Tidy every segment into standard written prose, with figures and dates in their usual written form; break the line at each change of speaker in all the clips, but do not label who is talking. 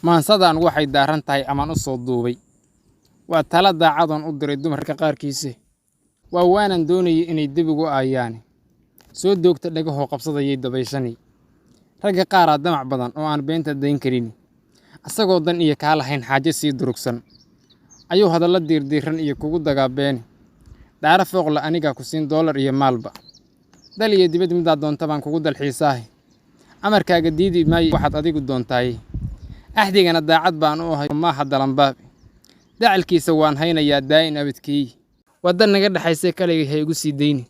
Maansadan waxay daaran tahay amaan u soo duubay. Waa tala daacadoon u diray dumarka qaarkiise. Waa waanan doonayay inay dib ugu aayaane. Soo doogta dhagahoo qabsadayay dabayshani. Ragga qaaraa damac badan oo aan beenta dayn karin. Asagoo dan iyo kaa lahayn xaajo sii durugsan. Ayuu hadallo diirdiiran iyo kugu dagaa beeni. Dhaara fooqla anigaa ku siin doolar iyo maalba. Dal iyo dibad midaad doonta baan kugu dalxiisaahe. Amarkaaga diidi maayo waxaad adigu doontaaye. Axdigana daacad baan u ahay maaha dalanbaabi. Dacalkiisa waan haynayaa daa'in abadkeey. Wadda naga dhaxaysay kaligay ha igu sii dayni.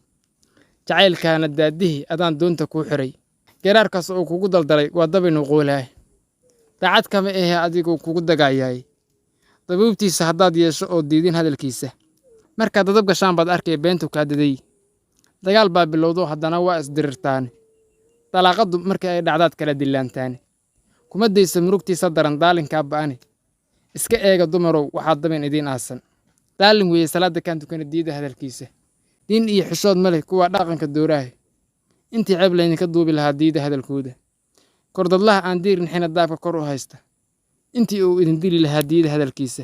Jacaylkaana daadihii adaan doonta kuu xiray. Garaarkaas oo kugu daldalay waa dabinu qoolaah. Daacad kama ahe adiguu kugu dagaayaay. Dabuubtiisa haddaad yeesho oo diidin hadalkiisa. Markaad dadab gashaan baad arkay beentu kaa daday. Dagaal baa bilowdo haddana waa isdirirtaan. Dalaaqadu markii ay dhacdaad kala dillaantaan. Kuma daysa murugtiisa daran daalinkaa ba'ani. Iska eega dumarow waxaa dabin idiin aasan. Daalin weeye salaada kaan tukana diida hadalkiisa. Diin iyo xishood ma leh kuwa dhaqanka dooraah. Intii ceeb laydinka duubi lahaa diida hadalkooda. Kordadlaha aan diirin xina daabka kor u haysta. Intii uu idin dili lahaa diida hadalkiisa.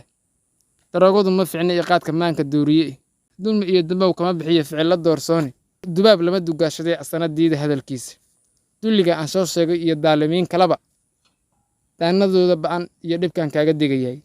Daroogadu ma ficna iyo qaadka maanka dooriye. Dulmi iyo dambow kama bixiyo ficilo doorsooni. Dubaab lama dugaashaday asana diida hadalkiisa. Dulliga aan soo sheegay iyo daalimiin kalaba. Daanadooda ba'an iyo dhibkan kaaga digayay.